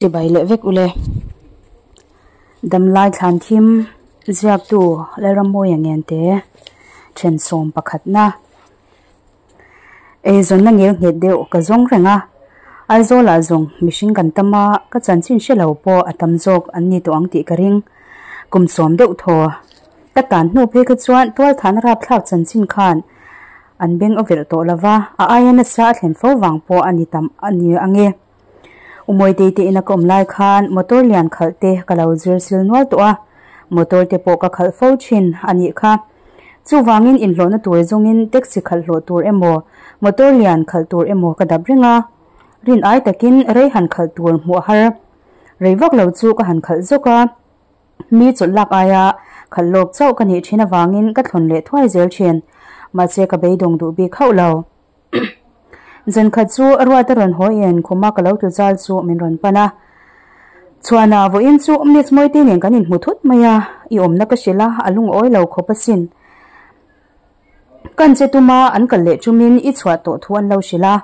Chibai leh vek ule. Damlai thlan thim ziaktu Lalrammawia Ngente then sawm pakhatna eizawnna ngel nghet deuh ka zawng reng a. Aizawlah zawng mihring kan tam a, ka chanchin hre lo pawh a tam zawk an ni tawh ang tih ka ring. Kum sawm deuh thaw ka tan hnu phei kha chuan tualthahna rapthlak chanchin khan an beng a velh tawh lova, a aia nasa a thlen fo vang pawh a ni tam a ni ang e. Umawi te ina ka awm lai khan motor lian khalh te ka lo zir sil nual tawh a, motor te pawh ka khalh fo thin a nih kha. Chuvangin inhlawhna tur zawngin taxi khalh hlawh tur emaw, motor lian khalh tur emaw ka dap reng a. Rin ai takin rei han khalh tur hmuh a har. Rei vak lo chu ka han khalh zawk a. Mi chawlh lak aia khalh lawk chauh ka nih thin avangin ka thlawn leh thuai zel thin. Mahse ka beidawng duh bik hauh lo. Zankhat chu Ruata rawn haw in khuma ka lo tu zal chu min rawn pan a. Chhuana vawiin chu Miss Mawite nen kan inhmu thut mai a, i awmna ka hrilh a, a lungawi lo khawp asin. Kan che tuma an kal leh chumin i chhuah tawh thu an lo hrilh a,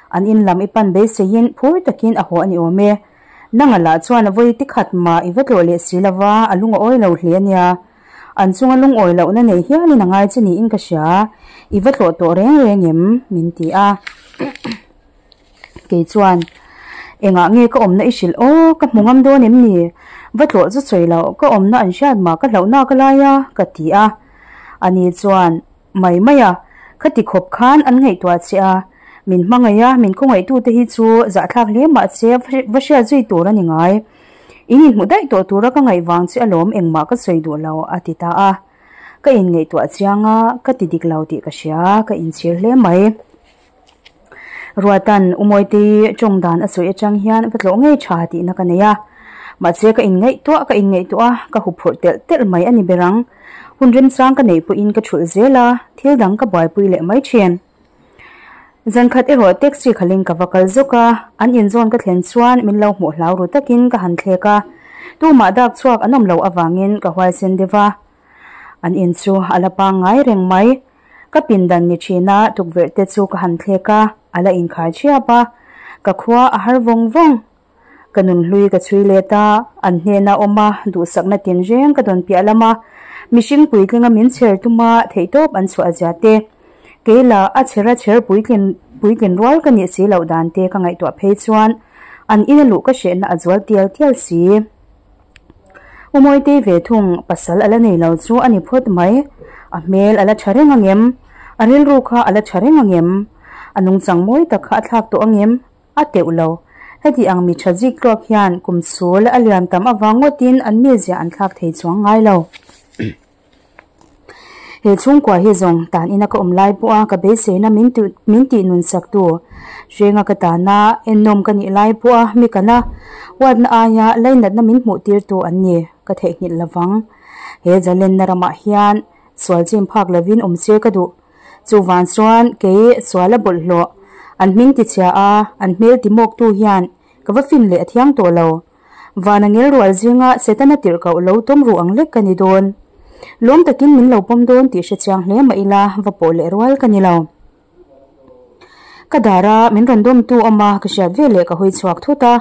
an in lam i pan beiseiin phur takin a haw a ni awm e. Nanga lah chuan vawi tikhat mah i va tlawh leh si lova, a lungawi lo hle a nia. An chunga lungawi lohna nei hialin a ngai che niin ka hria, i va tlawh tawh reng reng em? min ti a. Kei chuan, Engah nge ka awmna i hrilh aw, ka hmu ngam dawn em ni? Va tlawh chu sawi loh, ka awmna an hriat mah ka hlauhna ka lai a, ka ti a. Ani chuan, Mai mai a, khati khawp khan an ngaihtuah che a, min hmangaih a, min khawngaihtute hi chu zahthlak hle mah se va hriat zui tur a ni ngai. In inhmu daih tawh tura ka ngaih vang che alawm engmah ka sawi duh lo, a ti ta a. Ka inngaihtuah chiang a, ka ti dik lo tih ka hria, ka inchhir hle mai. Ruatan Umawitea tawng dan a sawi atang hian va tlawh ngei tha tihna ka nei a. Mahse ka inngaihtuah ka inngaihtuah a, ka huphurh telh telh mai a ni ber ang. Hun remchang ka neih pawhin ka thulh zel a, thil dang ka buaipui leh mai thin. Zankhat erawh taxi khalin ka va kal zawk a, an inzawn ka thlen chuan min lo hmuh hlau ru takin ka han thlek a, tumah dak chhuak an awm loh avangin ka huaisen deuh a. An in chu a la pangngai reng mai. Ka pindan ni thina tukverh te chu ka han thlek a, a la inkhar thiap a, ka khua a har vawng vawng. Ka nunhlui ka chhui let a, an hnena awm a, duhsakna tinreng ka dawn piah lam a, mihring puitlinga min chher tuma theihtawp an chhuah zia te, kei lah a chhera chher puitlin puitlin rual ka nih si loh dan te ka ngaihtuah phei chuan an ina luh ka hrehna a zual tial tial si. Umawitei ve thung pasal a la nei lo chu a ni phawt mai, a hmel a la tha reng angem? A rilru kha a la tha reng angem? A nungchang mawi tak kha a thlak tawh angem? A teuh lo. Heti ang mi tha zik tluak hian kum chhul a lian tam avang ngawtin an mizia an thlak thei chuang ngai lo. He chhungkua hi zawng tan ina ka awm lai pawha ka beiseina min tu min tih nun sak tu hrenga ka tana ennawm ka nih lai pawha mi kana huatna aia lainatna min hmuh tir tu an ni ka theihnghilh lovang. He zalenna ramah hian sual chin phak lovin awm se ka duh. Chuvang chuan kei suala bawlhhlawh an hming ti chhia a, an hmel ti mawktu hian ka va fin leh a thiang tawh lo. Vana ngel rual zinga Setana tirh koh lo tawm ruh ang lek ka ni dawn. Lawm takin min lo pawm dawn tih hre chiang hle mah ila va pawh leh rual ka ni lo. Ka dar a min rawn dawmtu awm a ka hriat veleh ka hawi chhuak thut a.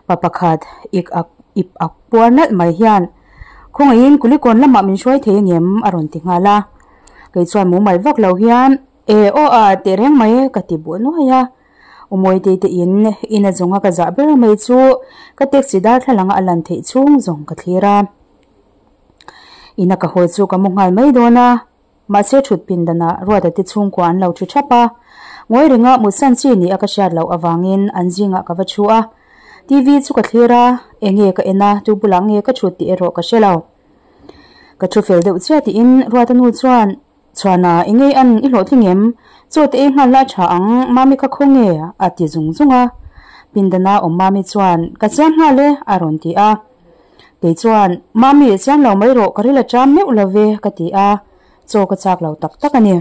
Pa pakhat ik ak ip ak puar nalh mai hian Khawngaihin Kulikawn lamah min hruai thei angem? a rawn ti nghal a. Kei chuan mumal vak lo hian E aw a teh reng mai ka ti buh nuai a. Umawi te in in a zawnga ka zah ber mai chu ka taxi darthlalang a lan theih chhung zawng ka thlir a. Ina ka hawi chu ka mu nghal mai dawn a. Mahse thut pindanah Ruata te chhungkua an lo thu thap a, ngawi ringa mutsan chi ni a ka hriat loh avangin an zingah ka va thu a. TV chu ka thlir a, enge ka en a, tu bulah nge ka thut tih erawh ka hre lo. Ka thu fel deuh chiah tiin Ruata nu chuan, Chhuana, enge an i hlawhtling em? Chaw te ei nghal la a tha ang, Mami kha khaw nge? a ti zung zung a. Pindana awm Mami chuan, Ka siam nghal e, a rawn ti a. Kei chuan, Mami, siam lo mai rawh, ka ril a ṭam meuh lo ve, ka ti a, chaw ka chak lo tak tak a ni.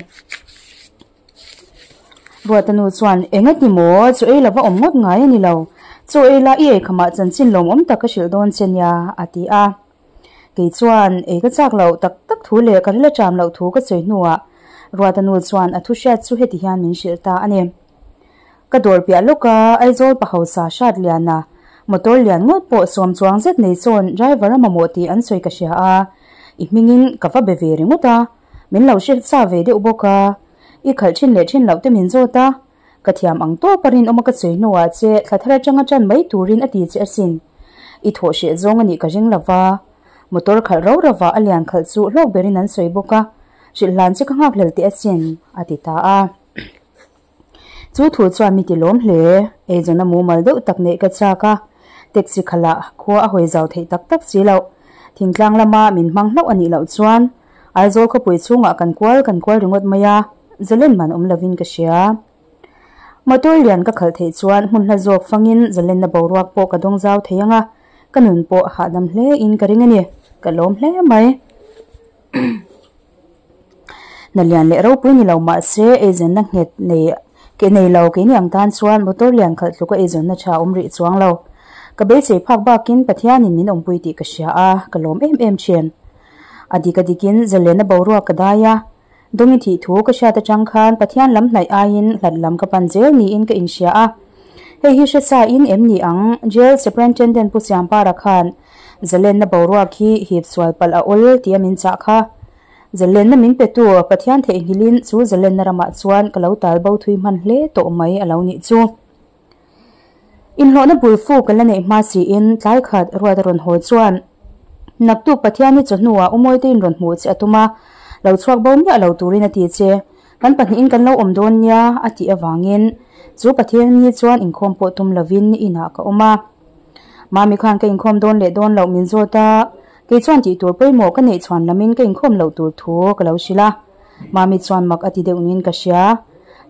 Ruata nu chuan, Eng a ti maw? Chaw ei lova awm ngawt ngai a ni lo. Chaw ei la i eikhamah chanchin lawmawm tak ka hrilh dawn che nia, a ti a. Kei chuan, Ei ka chak loh tak tak thu leh ka ril a ṭam loh thu ka sawi hnuah Ruata nu chuan a thu hriat chu heti hian min hrilh ta a ni. Ka dawr piah lawk a, Aizawl pa hausa hrat liana Motor lian ngawt pawh sawm chuang zet nei sawn driver a mamawh tih an sawi ka hria a, i hmingin ka va be ve ringawt a, min lo hre sa ve deuh bawk a, i khalh thin leh thin loh te min zawt a, ka thiam ang tawp a rinawm a ka sawi hnuah che thla thar atanga tan mai turin a ti che asin. I thawh hreh zawng a nih ka ring lova, motor khalh ro rova a lian khalh chu hlawk berin an sawi bawk a, hrilh hlan che ka nghak hlel teh asin, a ti ta a. Chu thu chuan mi ti lawm hle. Eizawn a mumal deuh tak neih ka chak a, taxi khalah khua a hawi zau theih tak tak si loh. Thingtlang lama min hmang hlauh a nih loh chuan Aizawl khawpui chhungah kan kual kan kual ringawt mai a, zalen man awm lovin ka hria. Motor lian ka khalh theih chuan hmun hla zawk fangin zalenna boruak pawh ka dawng zau thei ang a, ka nun pawh a hahdam hle in ka ring a ni. Ka lawm hle mai. Hna lian leh ropui ni lo mahse eizawnna nghet nei ke nei lo keini ang tan chuan motor lian khalh tluka eizawnna tha awm rih chuang lo. Ka beisei phak bakin Pathianin min awmpui tih ka hria a, ka lawm em em thin. A dik a dikin zalena boruak ka dai a, Dawngi thih thu ka hriat atang khan Pathian lam hnaih aiin hlat lam ka pan zel niin ka inhria a. Hei hi hre sa in em ni ang? Jail Superintendent Pu Siampara khan zalenna boruak hi hip sual palh a awl tia min chah kha. Zalenna min petu Pathian theihnghilhin chu zalenna ramah chuan ka lo tal bo thui hman hle tawh mai a lo nih chu. Inhlawhna bul fu ka la neih hma siin tlai khat ruat a rawn haw chuan naktuk Pathian hi chawhnuah u Mawitein rawn hmuh che a tum a, lo chhuak bo miah lo turin a ti che, kan pahnihin kan lo awm dawn nia a tih avangin chu Pathian ni chuan inkhawm pawh tum lovin inah ka awm a. Mami khan ka inkhawm dawn leh dawn loh min zawt a, kei chuan tih tur pawimawh ka neih chhuan lamin ka inkhawm loh tur thu ka lo hrilh a. Mami chuan mak a ti deuh niin ka hria.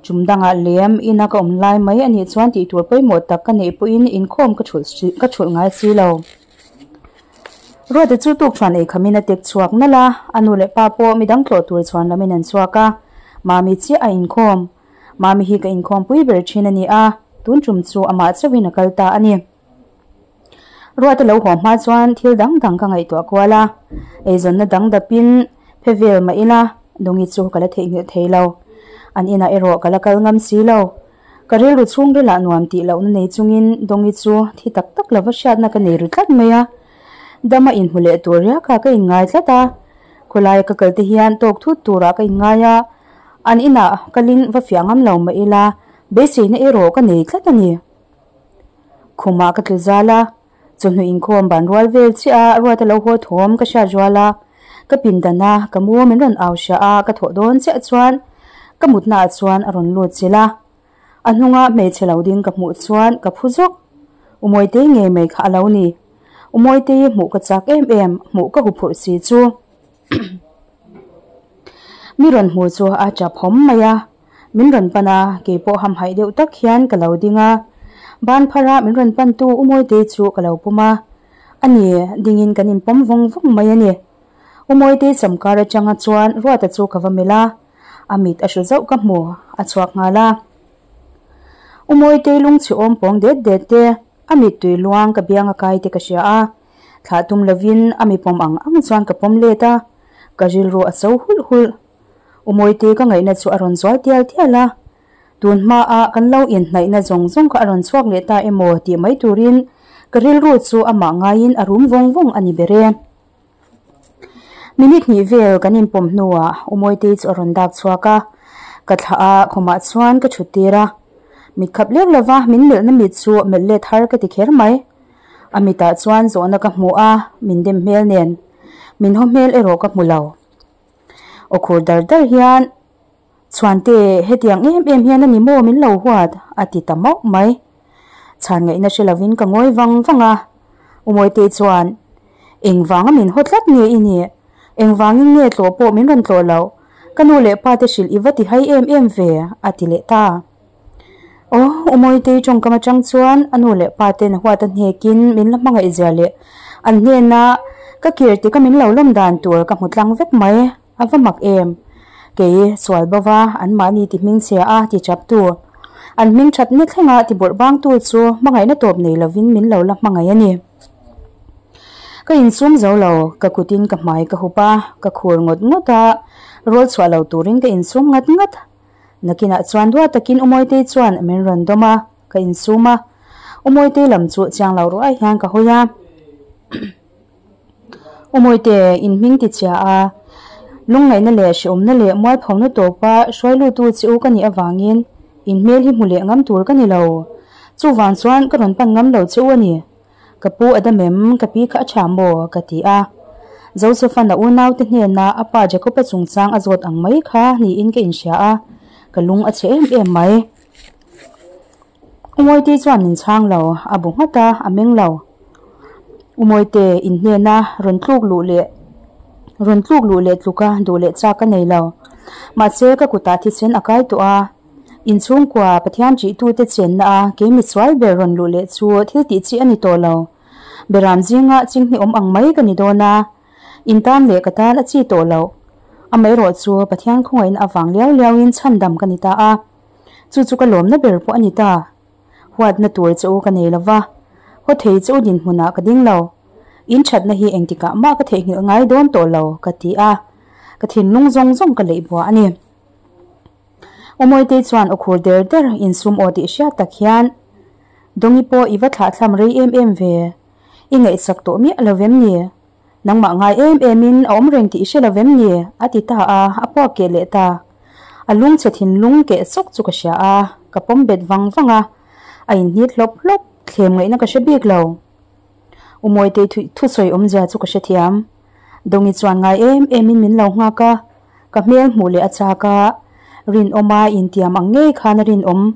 Tum dangah lem ina ka awm lai mai a nih chuan tih tur pawimawh tak ka neih pawhin inkhawm ka thulh ka thulh ngai si lo. Ruata chu tukṭhuan ei khamin a tek chhuak nalh a, a nu leh pa pawh midang tlawh tur chhuan lamin an chhuak a, Mami chiah a inkhawm. Mami hi ka inkhawm pui ber ṭhin a ni a, tun tum chu amah chauhin a kal ta a ni. Ruata lo haw hma chuan thil dang dang ka ngaihtuah kual a, eizawnna dang dapin phe vel mah ila Dawngi chu ka la theihnghilh thei lo. An inah erawh ka la kal ngam si lo. Ka rilru chhungrilah nuam tih lohna nei chungin Dawngi chu thi tak tak lova hriatna ka nei ru tlat mai a. Dama inhmu leh tur riakah ka inngai tlat a, khawlaia ka kal te hian tawk thut turah ka inngai a, an inah kalin va fiah ngam lo mah ila beiseina erawh ka nei tlat a ni. Khumah ka tlu zal a, chawhnu inkhawm ban rual vel chiah a Ruata lo haw thawm ka hriat rual a, ka pindan a ka mu min rawn au hria a ka thawh dawn chiah chuan ka mutna ah chuan a rawn lut chilh a, a hnunga hmeichhe lo ding ka hmuh chuan ka phu zawk. U Mawitei ngei mai kha a lo ni. U Mawitei hmuh ka chak em em, hmuh ka huphurh si chu. Mi rawn hmu chu a tap hawm mai a, min rawn pan a, keipawh hamhaih deuh tak hian ka lo ding a, ban phar a min rawn pan tu U Mawitei chu ka lo pawm a, a ni dingin kan inpawm vawng vawng mai a ni. U Mawitei chawmkar atanga chuan Ruata chu ka va melh a, a mit a hru zauh ka hmu, a chhuak nghal a. U Mawitei lungchhi awm pawng det det te, a mittui luang ka biang a kai te ka hria a. Thlah tum lovin a mi pawm ang ang chuan ka pawm let a, ka rilru a so hulh hulh. U Mawite ka ngaihna chu a rawn zual tial tial a, tun hmaa kan lo inhnaihna zawng zawng kha a rawn chhuak leh ta emaw tih mai turin ka rilru chu amah ngaiin a rum vawng vawng a ni ber e. Minute hnih vel kan inpawm hnuah U Mawite chu a rawn dak chhuak a, ka thlah a khawmah chuan ka thut tir a, mit khap lek lova min melhna mit chu melh let har ka ti kher mai. A mitah chuan zawhna ka hmu a, min dem hmel nen. Min haw hmel erawh ka hmu lo. Aw khur dar dar hian, Chhuante, hetiang em em hian a ni maw min lo huat? a ti ta mauh mai. Chhan ngaihna hre lovin ka ngawi vang vang a. U Mawitei chuan, Engvanga min haw tlat nge i nih? Engvangin nge tlawh pawh min rawn tlawh loh? Ka nu leh pa te hrilh i va ti hai em em ve? a ti leh ta. Aw, U Mawitei tawngkam atang chuan a nu leh pa ten huat a hnekin min la hmangaih zia leh an hnena ka kir tika min lo lawm dan tur ka hmu tlang vek mai, a va mak em. Kei sual bova anmahni ti hmingchhia a ti chap tu, an hming that ni thlenga ti bawrh bangtu chu hmangaihna tawp nei lovin min lo la hmangaih a ni. Ka insum zo lo, ka kutin ka hmai ka hup a, ka khur ngawt ngawt a, rawl chhuah lo turin ka insum ngat ngat. Nakinah chuan duat takin U Mawitei chuan min rawn dawm a, ka insum a. U Mawitei lam chu chiang lo ruai hian ka hawi a. U Mawite, in hming ti chhia a, lungngaihna leh hrehawmna leh mualphona tawpa hruai lutu che u ka nih avangin in hmel hi hmu leh ngam tur ka ni lo. Chuvang chuan ka rawn pan ngam lo che u a ni. Ka pu a dam em? Ka pi kha a tha maw? Ka ti a. Joseph-a'n a unaute hnena a pa Jacob-a chungchang a zawt ang mai kha niin ka inhria a, ka lung a chhe em em mai. U Mawite chuan min chhang lo, a bu nghat a, a meng lo. U Mawite, in hnena rawn tluk luh leh rawn tluk luh leh tluka duh leh chak ka nei lo. Mahse, ka kutah thisen a kai tawh a. Inchhungkua Pathian ṭihtute chenna a kei misual ber rawn luh leh chu thil tih chi a ni tawh lo. Beram zinga chinghne awm ang mai ka ni dawn a, in tan leh ka tan a chi tawh loh. Amaherawh chu Pathian khawngaihna avang liau liauin chhandam ka ni ta a, chu chu ka lawmna ber pawh a ni ta. Huatna tur che u ka nei lo va, haw thei che u dinhmunah ka ding lo. In ṭhatna hi engtikah mah ka theihnghilh ngai dawn tawh lo, ka ti a, ka thinlung zawng zawng ka leih buah a ni. Awmawitei chuan aw khur der der insum aw tih hriat tak hian, Dawngi pawh i va thlahthlam rei em em ve, i ngaihsak tawh miah lo vem ni? Nangmah ngai em emin a awm reng tih i hre lo vem ni? a ti ta a, a puak keh leh ta. A lungchhe thinlung keh sawk chu ka hria a, ka pawm bet vang vang a, a inhnit hlawp hlawp, thlem ngaihna ka hre bik lo. Umawitei thusawi awmzia chu ka hrethiam. Dawngi chuan ngai em emin min lo nghak a, ka hmel hmuh leh a chak a, rinawma intiam ang ngei khan a rinawm.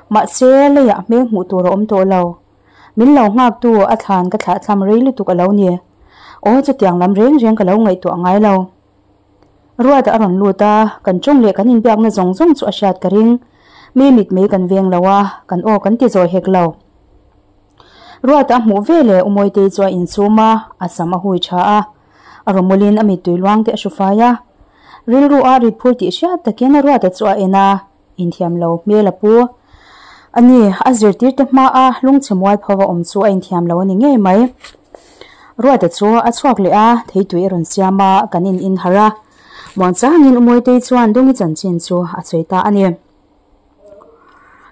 Mahse, leiah hmel hmuh tur a awm tawh lo. Min lo nghaktu a thlan ka thlahthlam rei lutuk a lo ni. Aw, chutiang lam reng reng ka lo ngaihtuah ngai lo. Ruata a rawn lut a, kan tawng leh kan inbiakna zawng zawng chu a hriat ka ring. Mi mitmei kan veng lo a, kan aw kan ti zawi hek lo. Ruata a hmuh ve leh Umawitei chu a inchhum a, a sam a hui tha a. A rawmawlin a mittui luang te a hru fai a. Rilru a rit phur tih hriat takin Ruata chu a en a, inthiam lo hmel a pu. A ni, a zirtirte hmaa lungchhe mualpho a awm chu a inthiam lo a ni ngei mai. Ruata chu a chhuak leh a, theitui a rawn siam a, kan in inharh a. Muangchangin Umawitei chuan Dawngi chanchin chu a sawi ta a ni.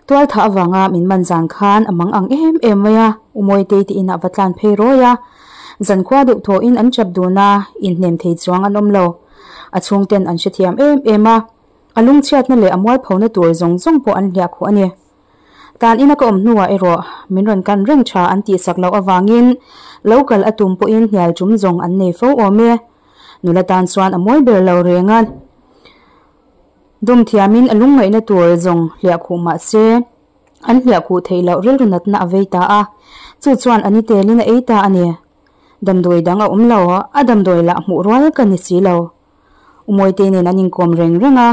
Tual thah avanga min man zan khan a mang ang em em mai a, U Mawitei te inah va tlan phei rawi a. Zankhua deuh thawhin an chap dun a, inhnem thei chuang an awm lo. A chhungten an hrethiam em em a, a lungchhiatna leh a mualphona tur zawng zawng pawh an hliah khuh a ni. Tan ina ka awm hnuah erawh min rawn kan reng tha an tihsak loh avangin lo kal a tum pawhin hnial tum zawng an nei fo awm e. Nula tan chuan a mawi ber lo reng a. Dawm thiamin a lungngaihna tur zawng hliah khuh mah se, an hliah khuh theih loh rilru natna a vei ta a, chu chuan a ni telin a ei ta a ni. Damdawi dang a awm lo, a damdawi lah hmuh rual ka ni si lo. U Mawitei nen an inkawm reng reng a,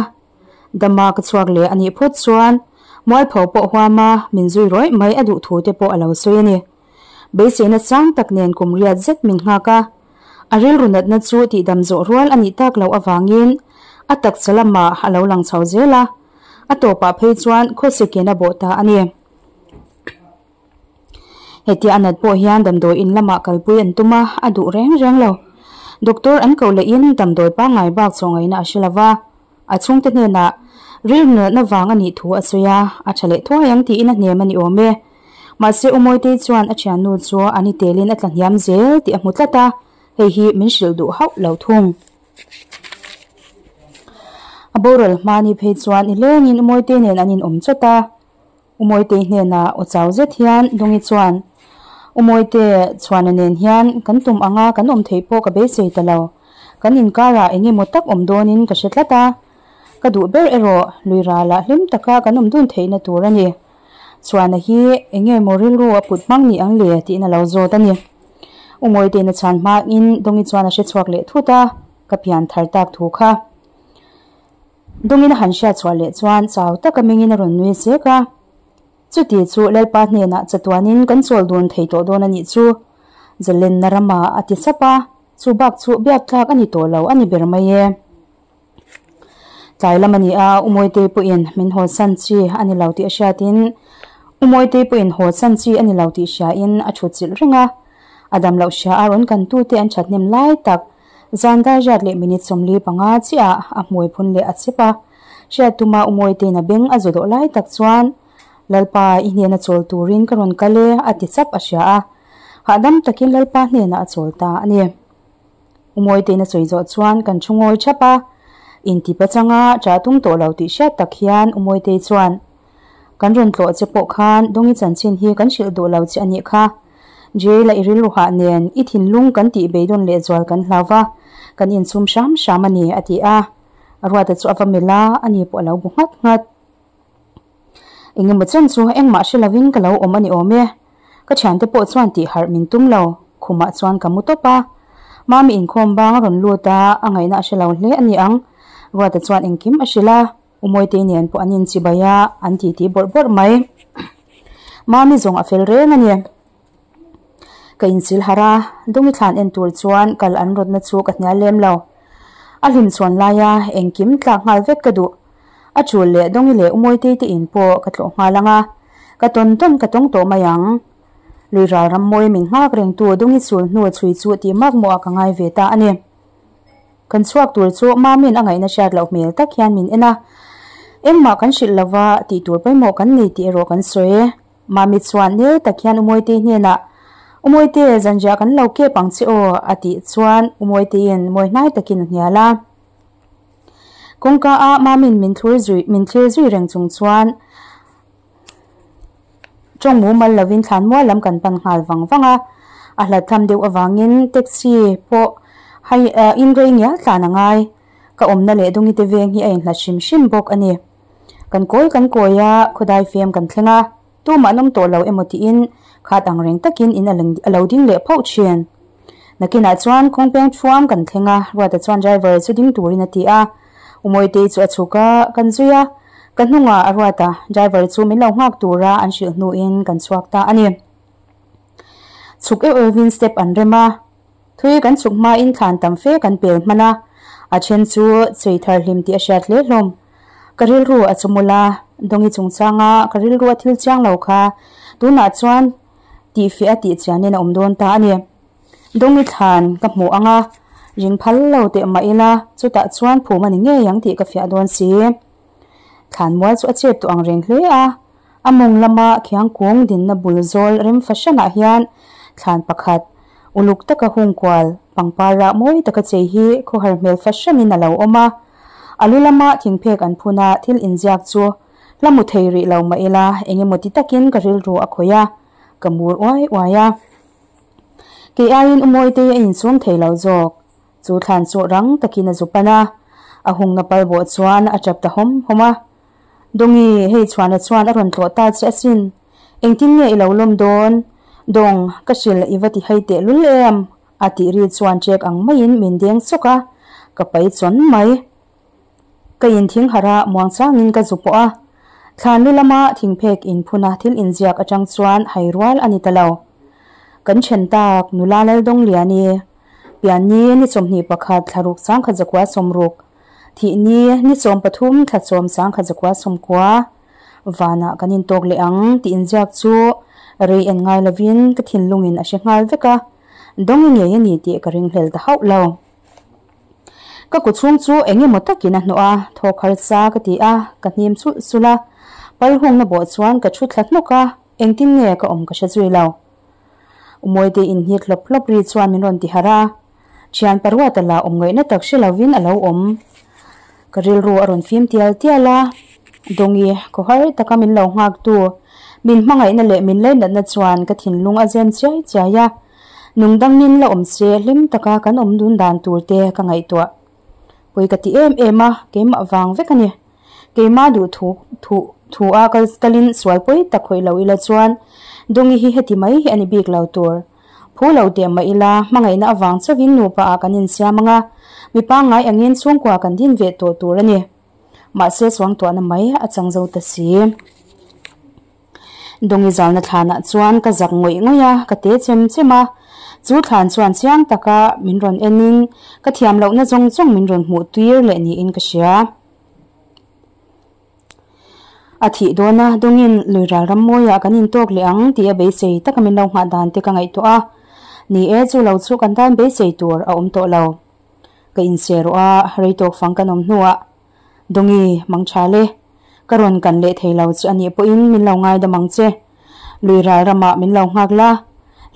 dama ka chhuak leh a nih phawt chuan mualpho pawh huam a, min zui rawih mai a duh thu te pawh a lo sawi a ni. Beiseina sang tak nen kum riat zet min nghak a, A rilru natna chu tihdam zawh rual a nih tak loh avangin a taksa lamah a lo lang chho zel a, a tawpah phei chuan khawsikin a bawh ta a ni. Hetia a nat pawh hian damdawi in lamah kalpui an tum a, a duh reng reng lo. Doctor an koh lehin damdawi pangngai bak chawh ngaihna a hre lo va, a chhungte hnenah rilru natna vang a nih thu a sawi a, a tha leh thuai ang tiin a hnem a ni awm e. Mahse U Mawitei chuan a thiannu chu a ni telin a tla hniam zel tih a hmu tlat a, hei hi min hrilh duh hauh lo thung. A boral hma ni phei chuan i lengin U Mawitei nen an inawm chawt a, U Mawitei hnenah aw chau zet hian Dawngi chuan, U Mawite, Chhuana nen hian kan tum anga kan awm theih pawh ka beisei ta lo. Kan inkarah eng emaw tak awm dawnin ka hre tlat a, ka duh ber erawh lui ralah hlim taka kan awm dun theihna tur a ni. Chhuana hi eng nge maw rilru a put hmang ni ang le tiin a lo zawt a ni. U Mawitein a chhan hmain Dawngi chuan a hre chhuak leh thut a, ka pian thar tak thu kha. Dawngin a han hriat chhuah leh chuan chau taka mingin a rawn nui zek a. Chuti chu Lalpa hnenah chatuanin kan chawl dun thei tawh dawn a nih chu. Zalenna rama a ti sap a, chu bak chu biak tlak a ni tawh lo a ni ber mai e. Tlai lam a ni a, U Mawitei pawhin min haw san chi a ni lo tih a hriatin U Mawitei pawhin haw san chi a ni lo tih hriain a thut chilh reng a. A dam loh hria a rawn kantute an thathnem lai tak zan dar riat leh minute 45 chiah a hmui phun leh a chep a. Hriat tuma U Mawitei'n a beng a zu dawh lai tak chuan. Lalpa, i hnena chawl turin ka rawn kal e, a ti chap a hria a. Hahdam takin Lalpa hnenah a chawl ta a ni. Umawi tein a sawi zawh chuan kan thu ngawi thap a. Inti pachanga ṭah tum tawh lo tih hriat tak hian Umawitei chuan, Kan rawn tlawh che pawh khan Dawngi chanchin hi kan hrilh duh lo che a nih kha. Jail-a i rilru hah nen i thinlung kan tih beidawn lehzual kan hlau va, kan insum hram hram a ni, a ti a. Ruata chu a va melh a, ani pawh a lo bu nghat nghat. Engemaw chen chu engmah hre lovin ka lo awm a ni awm e. Ka thiante pawh chuan tih harh min tum lo, khumah chuan ka mu tawp a. Mami inkhawm bang a rawn lut a, a ngaihna a hre lo hle a ni ang. Ruata chuan engkim a hrilh a, Umawitei nen pawh an inchibai a, an titi bawrh bawrh mai. Mami zawng a fel reng a ni. Ka inchil harh a, Dawngi thlan en tur chuan kal an rawtna chu ka hnial lem lo. A hlim chhuan laia engkim tlak nghal vek ka duh. A chul leh Dawngi leh Umawitei te in pawh ka tlawh nghal ang a, ka tawn tawn ka tawng tawh mai ang. Lui ral ram mawi min nghak rengtu Dawngi chul hnu chhui chu tih mak mawh ah ka ngai ve ta a ni. Kan chhuak tur chu Mami'n a ngaihna hriat loh hmel tak hian min en a, engmah kan hrilh lova tih tur pawimawh kan nei tih erawh kan sawi. Mami chuan nel tak hian Umawitei hnenah, Umawite, zanriah kan lo kep ang che aw, a tih chuan Umawiteiin mawi hnai takin a hnial a. Kawngka a Mami'n min thlur zui min thlir zui reng chung chuan tawng mumal lovin thlan mual lam kan pan nghal vang vang a. A hlat tham deuh avangin taxi pawh hai in rei ngial tlan a ngai. Ka awmna leh Dungite veng hi a inhlat hrim hrim bawk a ni. Kan kawi kan kawi a, khawdai fem kan thleng a, tumah an awm tawh lo emaw tiin khat ang reng takin in a lo ding leh phauh thin. Nakinah chuan kawngpeng thuam kan thleng a, Ruata chuan driver chu ding turin a ti a. Umawitei chu a chhuk a, kan zui a, ka hnungah a Ruata, driver chu min lo nghak tura an hrilh hnuin kan chhuak ta a ni. Chhuk euh euh vin step an rem a. Thui kan chhuk hmain thlan tam fe kan pel hman a, a then chu chei thar hlim tih a hriat hle hlawm. Ka rilru a chumul a, Dawngi chungchanga ka rilru a thil chiang lo kha tunah chuan tihfiah a tih chianin a awm dawn ta a ni. Dawngi thlan ka hmuh ang a, ring phal lo teh mah ila chutah chuan phum a ni ngei ang tih ka fiah dawn si. Thlan mual chu a chep tawh ang reng hle a, A mawng lama khiangkung dinna bul zawl rem fahranah hian thlan pakhat, uluk taka hungkual, pangpar rah mawi taka chei hi khawhar hmel fahranin a lo awm a. A lu lama thingphek an phun a, thil inziak chu hla mu thei rih lo mah ila eng emaw ti takin ka rilru a khawih a, ka mur uai uai a. Kei aiin Umawitei a insum thei lo zawk. Chu thlan chu rang takin a zu pan a, a hungna pal bawh chuan a tap ta hawm hawm a. Dawngi, hei chhuana chuan a rawn tlawh ta che asin. Engtin nge i lo lawm dawn? Dawng, ka hrilh i va ti hai teh lul em? a tih ri chuan ṭek ang maiin min deng sawk a, ka pai chawn mai. Ka inthing harh a, muangchangin ka zu pawh a. Thlan lu lama thingphek inphuna thil inziak atang chuan hai rual a ni ta lo. Kan then tak, nula Laldawng-liani, pianni ni 21 thlaruk 1960, Thihni ni 13 thla sawm 1919 vanah kan intawk leh ang tih inziak chu rei en ngai lovin ka thinlungin a hre nghal vek a, Dawngi ngei a ni tih ka ringhlel ta hauh lo. Ka ku chhung chu eng emaw takin a hnawh a, thawk harsa ka ti a, ka hnim sulh sulh a, pal hungna bawh chuan ka thu thla hnawk a, engtin nge ka awm ka hre zui lo. Umawite inhnit hlawp hlawp ri chuan min rawn ti harh a, Thian paruata lah awm ngaihna tak hre lovin a lo awm. Ka rilru a rawn fim tial tial a, Dawngi, khawhar taka min lo nghaktu, min hmangaihna leh min lainatna chuan ka thinlung a zem chiai chiai a, nung dangin la awm se hlim taka kan awm dun dan tur te ka ngaihtuah. Pawi ka ti em em a, keimah vang vek a ni. Keimah duh thu thu thu a kal kalin sual pawi tak khawih lo ila chuan Dawngi hi heti mai hi a ni bik lo tur. Phu lo teh mah ila, hmangaihna avang chauhin nupa ah kan insiam ang a, mi pangngai angin chhungkua kan din ve tawh tur a ni. Mahse chuangtuahna mai a chang zo ta si. Dawngi zalna thlanah chuan ka zak ngawih ngawih a, ka te chem chem a. Chu thlan chuan chiang taka min rawn enin ka thiam lohna zawng zawng min rawn hmuh tir leh niin ka hria. A thih dawn a, dawngin lui ral ram mawiah kan intawk leh ang tih a beisei taka min lo nghah dan te ka ngaihtuah a. Ni e, chu lo chu kan tan beisei tur a awm tawh lo. Ka inse rawh a, rei tawk fang kan awm hnuah, Dawngi, mang tha le. Ka rawn kan leh thei lo che a nih pawhin min lo ngaidam ang che. Lui ral ramah min lo nghak la,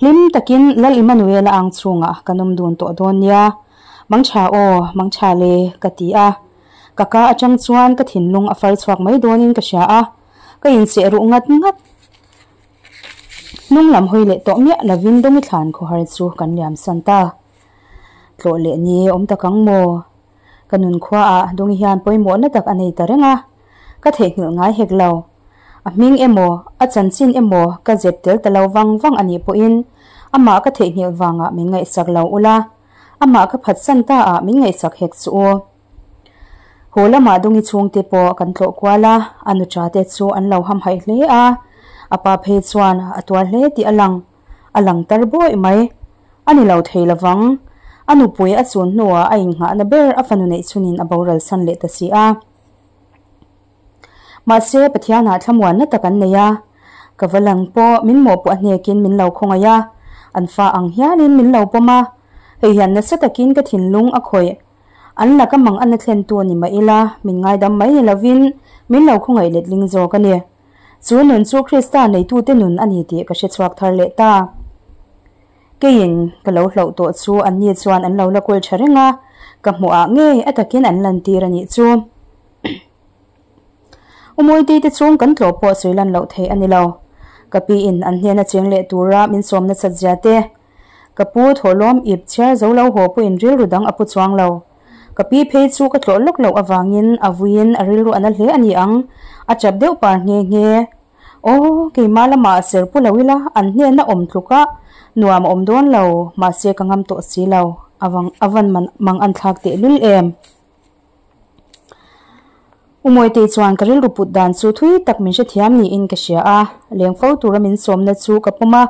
hlim takin Lal Immanuela ang chhungah kan awm dun tawh dawn nia. Mangtha aw, mangtha le, ka ti a. Ka ka atang chuan ka thinlung a far chhuak mai dawnin ka hria a, ka inseh ruh ngat ngat. Hnung lam hawi leh tawh miah lovin Dawmi thlan khawhar chu kan liam san ta. Tlawh leh ni awm tak ang maw? Ka nun khuaah Dawngi hian pawimawhna tak a nei ta reng a, ka theihnghilh ngai hek lo. A hming emaw, a chanchin emaw ka zep tel ta lo vang vang a nih pawhin amah ka theihnghilh vangah min ngaihsak lo ula, amah ka phatsan ta ah min ngaihsak hek chu u. Haw lamah Dawngi chhungte pawh kan tlawh kual a, a nuṭa te chu an lo hamhaih hle a, a pa phei chuan a tuar hle tih a lang. A lang tar bawih mai. A ni lo thei lovang. A nupui a chun hnuah a innghahna ber a fanu neih chhunin a boral san leh ta si a. Mahse, Pathianah thlamuanna tak an nei a. Ka va lang pawh min mawhpuah a hnekin min lo khawngaih a, an fa ang hialin min lo pawm a. Hei hian nasa takin ka thinlung a khawih. An laka mang ana thlentu ni mah ila, min ngaidam mai ni lovin min lo khawngaih letling zawk a ni. Chu nun chu Krista neitute nun a ni tih ka hre chhuak thar leh ta. Keiin ka lo hlauh tawh chu anni chuan an lo la kawl tha reng a, ka hmuhah ngei a takin an lantir a nih chu. U Mawitei te chung kan tlawh pawh sawi lan loh theih a ni lo. Ka piin an hnena cheng leh tura min sawm nasat zia te, ka pu thawhlawm ip chhiar zo lo haw pawhin rilru dang a pu chuang lo. Ka pi phei chu ka tlawh lawk loh avangin a vuiin a rilru a na hle a ni ang, a chap deuh par nghe nghe. Aw, keimah lamah ser pu lo ila an hnena awm tluka nuam a awm dawn lo, mahse ka ngam tawh si lo, a van mang an thlak tehlul em. U Mawitei chuan ka rilru put dan chu thui tak min hrethiam niin ka hria a, leng fo tura min sawmna chu ka pawm a,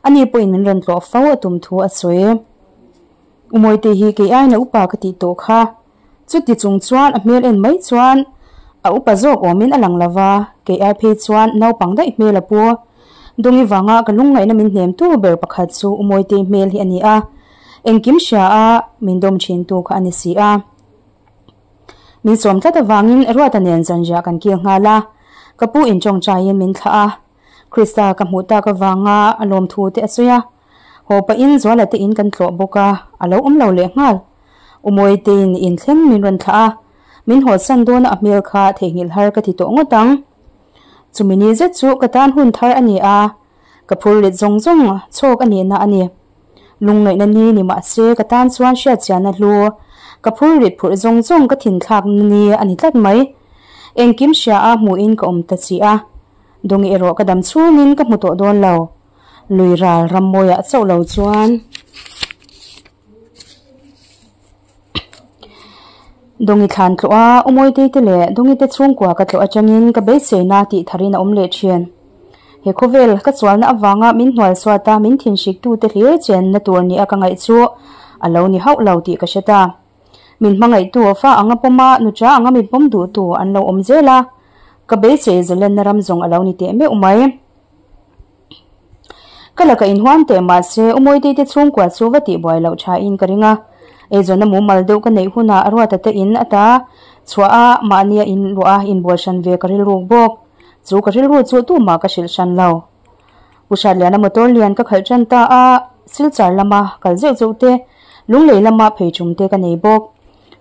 ani pawhin min rawn tlawh fo a tum thu a sawi. U Mawitei hi kei aiin a upa ka tih tawh kha. Chuti chung chuan a hmel en mai chuan a upa zawk awmin a lang lo va, kei ai phei chuan naupang daih hmel a pu. Dawngi vanga ka lungngaihna min hnemtu ber pakhat chu U Mawitei hmel hi a ni a, engkim hria a min dawm thintu kha a ni si a. Min sawm tlat avangin Ruata nen zanriah kan kil nghal a, ka pu in tawngtaiin min thlah a, Krista ka hmuh tak avanga a lawmthu te a sawi a, haw pahin Zuala te in kan tlawh bawk a, a lo awm lo leh nghal. U Mawitein in thleng min rawn thlah a, min hawtsan dawna a hmel kha theihnghilh har ka ti tawh ngawt ang. Chumi ni zet chu ka tan hun thar a ni a, ka phur rit zawng zawng chhawk a nihna a ni. Lungngaihna ni ni mah se ka tan chuan hriatchianna hlu, ka phur rit phurh zawng zawng ka thinthlakna ni a ni tlat mai. Engkim hria a hmuhin ka awm ta chi a, Dawngi erawh ka dam chhungin ka hmu tawh dawn lo. Lui ral rammawiah chauh lo chuan. Dawngi thlan tlawh a, U Mawitei te leh Dawngi te chhungkua ka tlawh atangin ka beiseina tih tharin a awm leh thin. He khawvel ka chualna avanga min hnual suat a, min thinhrik tute hlir chenna tur nia ka ngaih chu a lo ni hauh lo tih ka hre ta. Min hmangaihtu fa anga pawm a, nucha anga min pawm duhtu an lo awm zel a, ka beisei zalenna ram zawng a lo ni teh meuh mai. Ka laka inhuam teh mahse U Mawitei te chhungkua chu va tih buai loh thain ka ring a, eizawnna mumal deuh ka neih hunah Ruata te in ata chhuah a mahnia in luah a inbual hran ve ka rilruk bawk. Chu ka rilru chu tumah ka hrilh hran lo. Pu Hratliana motor lian ka khalh tan ta a, Silchar lama kal zeuh zeuh te, Lunglei lama phei tum te ka nei bawk.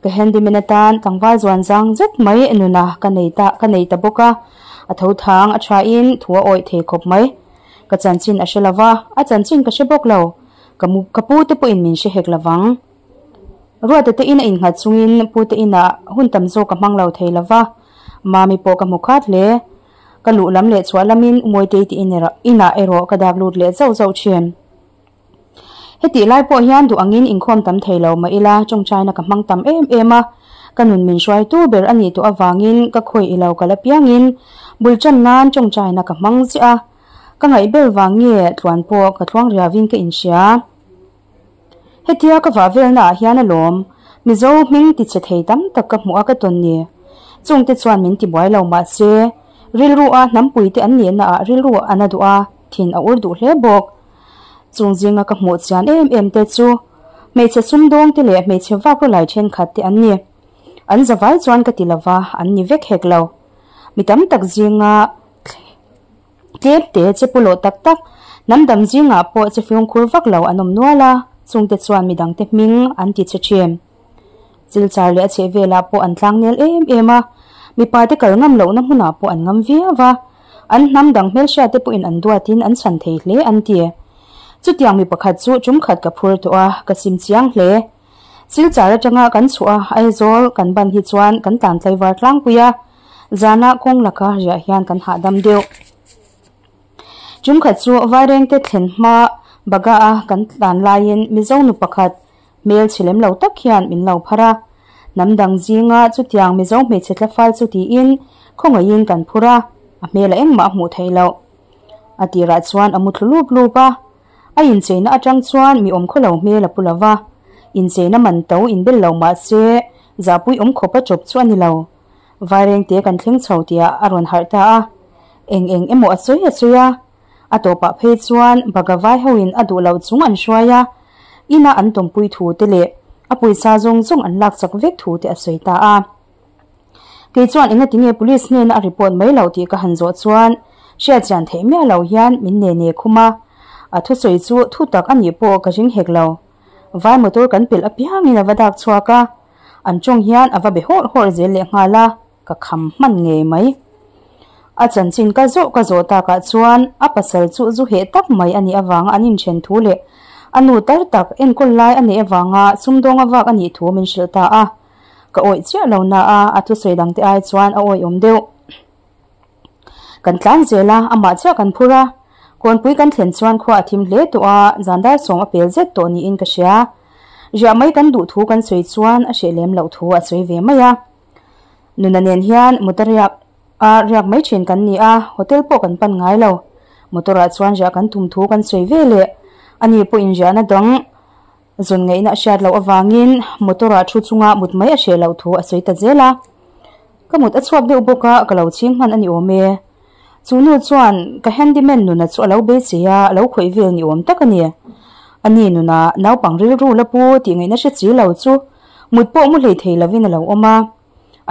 Ka handyman atan tlangval zuan zang zet mai nuna ka nei ta ka nei ta bawk a, a tho thang a thain thu a awih thei khawp mai. Ka chanchin a hre lo va, a chanchin ka hre bawk lo. Ka mu ka pu te pawhin min hre hek lo vang. Ruata te in a innghat chungin pu te inah hun tam zawk ka hmang lo thei lo va, Mami pawh ka hmu khat hle. Ka luh lam leh chhuah lamin Mawitei te inah erawh ka dak lut leh zauh zauh thin. Hetih lai pawh hian duh angin inkhawm tam thei lo mah ila tawngtaina ka hmang tam em em a, ka nun min hruaitu ber a nih tawh avangin ka khawi ilo kal apiangin bul tan nan tawngtaina ka hmang ziah a, ka ngaih ber vang nge tluan pawh ka tluang riauin ka inhria. Hetia ka vah velna ah hian alawm Mizo hming ti che thei tam tak ka hmuh a ka tawn ni. Chungte chuan min ti buai lo mahse rilru a hnampui te an nihna ah rilru a na duh a, thin a ur duh hle bawk. Chung zinga ka hmuh chian em em te chu hmeichhe sumdawng te leh hmeichhe vak rawlai thenkhat te an ni. An zavai chuan ka ti lova an ni vek hek lo. Mi tam tak zinga tlem te che pawlawh tak tak, hnam dang zingah pawh che fimkhur vak lo an awm nual a, chungte chuan midangte hming an ti che thin. Silchar leh a chhehvelah pawh an tlangnel em em a, mipate kal ngam lohna hmunah pawh an ngam viau a, an hnam dang hmelhriatte pawhin an duatin an chhan thei hle an ti. Chutiang mi pakhat chu tumkhat ka phur tawh a, ka sim chiang hle. Silchar atanga kan chhuah a, Aizawl kan ban hi chuan kan tlan tlaivar tlangpui a, zana kawng laka riah hian kan hahdam deuh. Tumkhat chu Vairengte thlen hma Baga a kan tlan laiin Mizo nu pakhat Hmel chhe lem lo tak hian min lo phar a, hnam dang zinga chutiang Mizo hmeichhe tlafal chu tiin khawngaihin kan phur a, a hmel a engmah a hmuh theih loh. A tirah chuan a mu thlu lup lup a, a incheina atang chuan mi awm khawlo hmel a pu lo va, incheina man to inbel lo mah se zahpui awm khawp a chawp chu a ni lo. Vairengte kan thleng chho tihah a rawn harh ta a, eng eng emaw a sawi a sawi a, A tawpah phei chuan Bagavai hoin a duh loh chung an hruai a, ina an tawmpui thu te leh a pawisa zawng zawng an lak chak vek thu te a sawi ta a. Kei chuan engati nge police hnena a report mai loh tih ka han zawh chuan hriatchian theih miah lo hian min ne ne khum a, a thusawi chu thu tak a nih pawh ka ring hek lo. Vai motor kan pelh apiangin a va dak chhuak a, an tawng hian a va be hawrh hawrh zel lehnghal a. Ka kham hman ngei mai. A chanchin ka zawh ka zawh takah chuan a pasal chu zu heh tak mai a nih avanga an inthen thu leh a nu tar tak enkawl lai a neih avanga sumdawng a vak a nih thu min hrilh ta a. Ka awih chiah lo na a, a thusawi dangte ai chuan a awihawm deuh. Kan tlan zel a, amah chiah kan phur a. Kawnpui kan thlen chuan khua a thim hle tawh a, zan dar sawm a pel zet tawh niin ka hria. Riah mai kan duh thu kan sawi chuan a hreh lem loh thu a sawi ve mai a. Nuna nen hian motor riak a riak mai thin kan ni a, hotel pawh kan pan ngai lo. Motor ah chuan riah kan tum thu kan sawi ve leh. Ani pawhin riahna dang zawn ngaihna a hriat loh avangin motor ah thu chunga mut mai a hreh loh thu a sawi ta zel a. Ka mut a chhuak deuh bawk a, ka lo chhing hman a ni awm e. Chu nu chuan ka handyman nuna chu a lo beisei a, a lo khawih vel ni awm tak a ni. Ani nuna naupang rilru la pu tih ngaihna hre chi lo chu Mut pawh mu hlei thei lovin a lo awm a.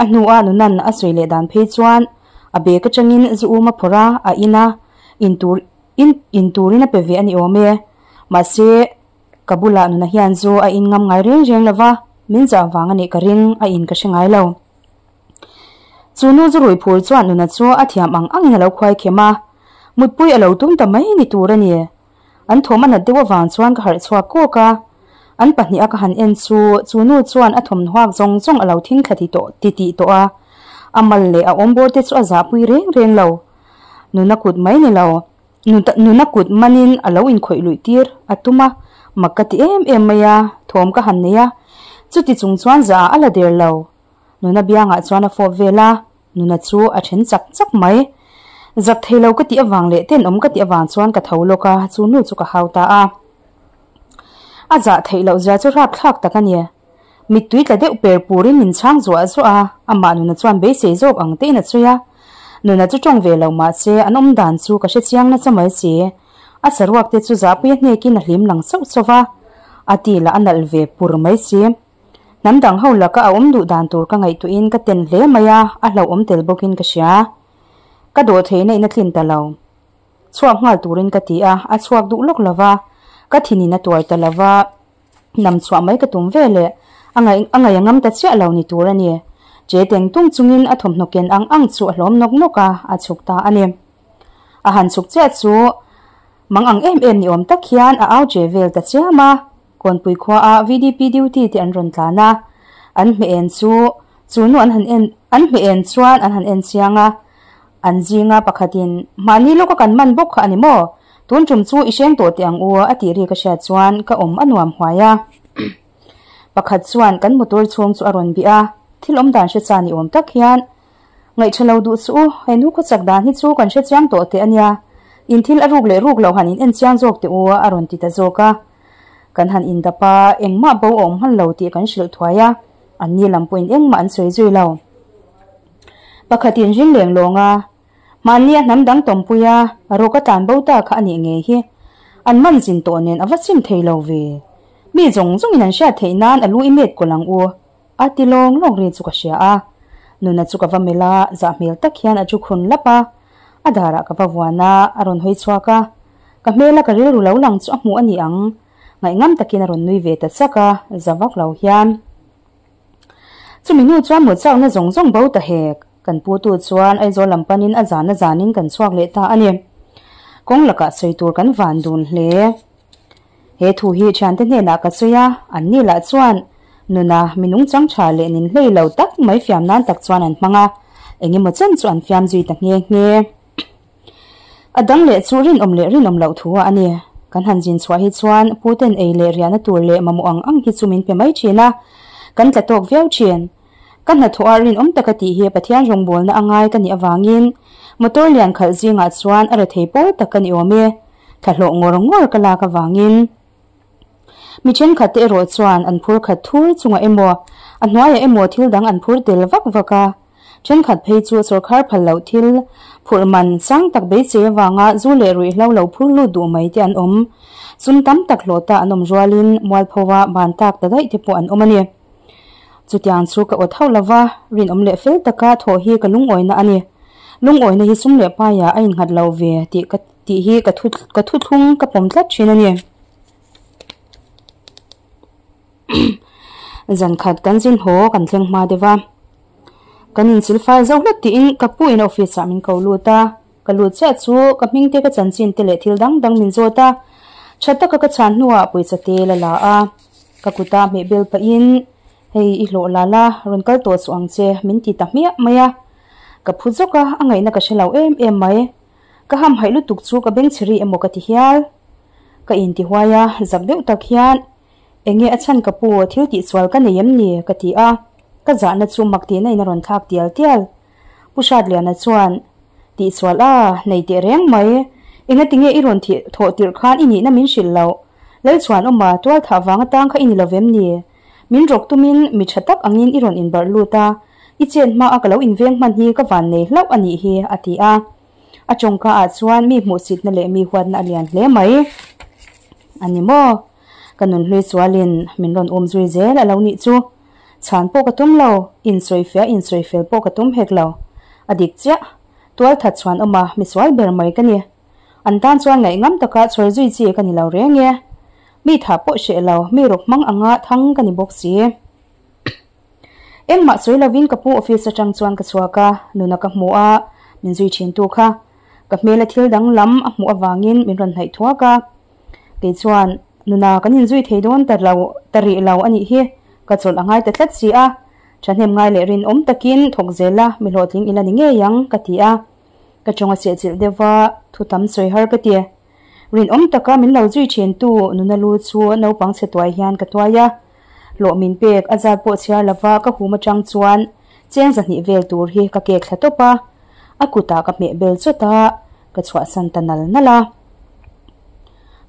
A hnuah Nunan a sawi leh dan phei chuan a bag atangin zu um a phawrh a, a in a, in tur in in turin a pe ve a ni awm e. Mahse, ka bulah Nuna hian zu a in ngam ngai reng reng lova, min zah vang a nih ka ring, a in ka hre ngai lo. Chu nu zu rui phur chuan Nuna chu a thiam ang angin a lo khuai khem a, mutpui a lo tum ta mai ni tur a ni. An thawm a nat deuh avang chuan ka harh chhuak kawk a, an pahnih a ka han en chu chu nu chuan a thawmhnuak zawng zawng a lo thing thla ti tawh ti tih tawh a, a mal leh a awm bawr te chu a zahpui reng reng lo. Nuna kut mai ni lo, nuna kut manin a lo inkhawih luih tir a tum a, mak ka ti em em mai a, thawm ka han nei a, chuti chung chuan zah a la der lo. Nuna biangah chuan a fawp vel a, Nuna chu a then chak chak mai. Zak thei lo ka tih avang leh tenawm ka tih avang chuan ka tho lawk a, chu nu chu ka hau ta a. A zah theih loh zia chu rapthlak tak a ni. Mittui tla deuh per purin min chhang zuah zuah a, amah Nuna chuan beisei zawk ang tein a sawi a. Nuna chu tawng ve lo mah se an awm dan chu ka hre chiang nasa mai si. A saruak te chu zahpui a hnekin a hlim lang sauh sauh va, a ti lah a nalh ve pur mai si. Hnam dang ho laka a awm duh dan tur ka ngaihtuahin ka ten hle mai a, a hlauhawm tel bawkin ka hria. Ka dawh theihna in a tlin ta lo. Chhuak nghal turin ka ti a, a chhuak duh lawk lo va, ka thinin a tuar ta lo va, nam chhuah mai ka tum ve leh a ngaih a ngaih a ngam ta chiah lo ni tur a ni. Che teng tung chungin a thawmhnaw ken ang ang chu a hlawm nawk nawk a, a chhuk ta a ni. A han chhuk chiah chu mang ang em em ni awm tak hian a au che vel ta chiam a. Kawnpui khuaah VDP duty te an rawn tlan a, an hmeh en chu chu nu an han en an hmeh en chuan an han en chiang a, an zinga pakhatin mahni lawka kan man bawk kha a ni maw? Tun tum chu i hreng tawh teh ang u a tih ri ka hriat chuan ka awm a nuam huai a. Pakhat chuan kan motor chhung chu a rawn bih a, thil awm dan hre cha ni awm tak hian Ngaihṭha lo duh suh u, he nu khawchak dan hi chu kan hre chiang tawh teh a nia, in thil a ruk leh ruk loh han in en chiang zawk teh u a rawn ti ta zawk a. Kan han indap a, engmah bo a awm hman lo tih kan hrilh thuai a, anni lam pawhin engmah an sawi zui lo. Pakhatin ring leng lawng a, mahni a hnam dang tawmpui a, rawk a tlan bo ta kha a nih ngei hi. An man zin tawh nen a va sim thei lo ve. Mi zawng zawngin an hriat theih nan a lu i met kawlh ang u, a ti lawng lawng ri chu ka hria a. Nuna chu ka va melh a, zah hmel tak hian a chu khun lap a. A darah ka va vuan a, a rawn hawi chhuak a. Ka hmela ka rilru lo lang chu a hmuh a ni ang. Ngaihngam takin a rawn nui ve ta chak a, za vak lo hian. Chumi hnu chuan mut chakna zawng zawng bo ta hek. Kan putu chuan Aizawl lam panin a zan a zanin kan chhuak leh ta a ni. Kawng lakah sawi tur kan van dun hle. He thu hi thiante hnenah ka sawi a, an ni lah chuan nuna mi nungchang tha leh nin hlei lo tak mai fiam nan tak chuan an hmang a, engemaw chen chu an fiam zui ta nghe nghe. A dang leh chu rinawm leh rinawm loh thu a ni. Kan han zin chhuah hi chuan puten ei leh riahna tur leh mamawh ang ang hi chu min pe mai thin a, kan tla tawk viau thin. Ka hnathawh a rinawm taka tih hi Pathian rawngbawlna a ngai ka nih avangin motor lian khalh zingah chuan a rethei pawl tak ka ni awm e. Thlahlawh ngawr ngawr ka lak avangin mi thenkhat te erawh chuan an phur khat thur chungah emaw a hnuaiah emaw thil dang an phur tel vak vak a. Thenkhat phei chu sawrkhar phal loh thil phurh man sang tak beisei avanga zu leh ruihhlo lo phur lut duh mai te an awm. Sum tam tak hlawh ta an awm rualin mualpho-a ban tak ta daih te pawh an awm a ni. Chutiang chu ka awt hauh lova, rinawm leh fel taka thawh hi ka lungawina a ni. Lungawina hi sum leh paiah a innghat lo ve tih ka tih hi ka thu ka thuthlung ka pawm tlat thin a ni. Zan khat kan zin haw kan thleng hma deuh a, kan insilfai zo hlawt tiin ka pu in office ah min ko lut a. Ka lut chiah chu ka hming te ka chanchin te leh thil dang dang min zawt a, tha taka ka chhan hnuah pawisa te la la a, ka kuta hmeh bel pahin hei i hlawh la la rawn kal tawh suh ang che min ti ta hmiah mai a, ka phu zawk a, a ngaihna ka hre lo em em mai. Ka hamhaih lutuk chu ka bengchhe ri emaw ka ti hial. Ka inti huai a, zak deuh tak hian Enge a chhan ka pu, thil tihsual ka nei em ni? ka ti a, ka zahna chu mak tihna in a rawn thlak tial tial. Pu Hratliana chuan, Tihsual a, nei teh reng mai. Enga tinge i rawn thih thawh tirh khan i nihna min hrilh loh? Lalchhuanawma, tual thah vang atang kha i ni lovem ni? Min rawk tumin mi tha tak angin i rawn inbarh lut a, i chet hma a ka lo inveng hman hi ka van nei hlauh a nih hi, a ti a. A tawngka ah chuan mi hmuhsitna leh mi huatna a lian hle mai. A ni maw? Ka nunhlui sualin min rawn um zui zel a lo nih chu. Chhan pawh ka tum lo, insawifiah insawifel pawh ka tum hek lo. A dik chiah, tualthat chhuan awma misual ber mai ka ni. An tan chuan ngaihngam taka chhawr zui chi ka ni lo reng e. Mi tha pawh hreh lo, mi ruk hmang anga thang ka ni bawk si. Engmah sawi lovin ka pu office atang chuan ka chhuak a, nuna ka hmu a, min zui thin tu kha. Ka hmela thil dang lam a hmuh avangin min rawn hnaih thuak a. Kei chuan, Nuna kan inzui thei dawn ta lo, ta rih lo a nih hi, ka chawlh a ngai ta tlat si a. Thahnem ngai leh rinawm takin thawk zel a, mi hlawhtling ila ni ngei ang, ka ti a. Ka tawng a sehchilh deuh va, thu tam sawi har ka ti. Rinawm taka min lo zui thintu nuna lu chu naupang chhe tuai hian ka tuai a. Hlawh min pek a zat pawh chhiar lova ka hum atang chuan cheng zahnih vel tur hi ka kek thla tawp a. A kutah ka hmeh bel chawt a, ka chhuahsan ta nal nal a.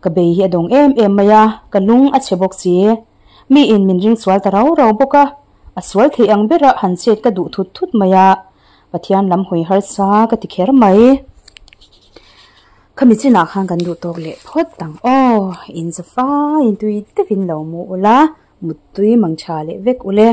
Ka bei hi a dawng em em mai a, ka lung a chhe bawk si. Miin min ring sual ta rau rau bawk a, a sual theih ang bera han chet ka duh thut thut mai a, Pathian lam hawi harsa ka ti kher mai. Khami chinah khan kan duh tawk leh phawt ang aw, in za faiin tui deuhin lo mu ula, muttui mang tha leh vek ule.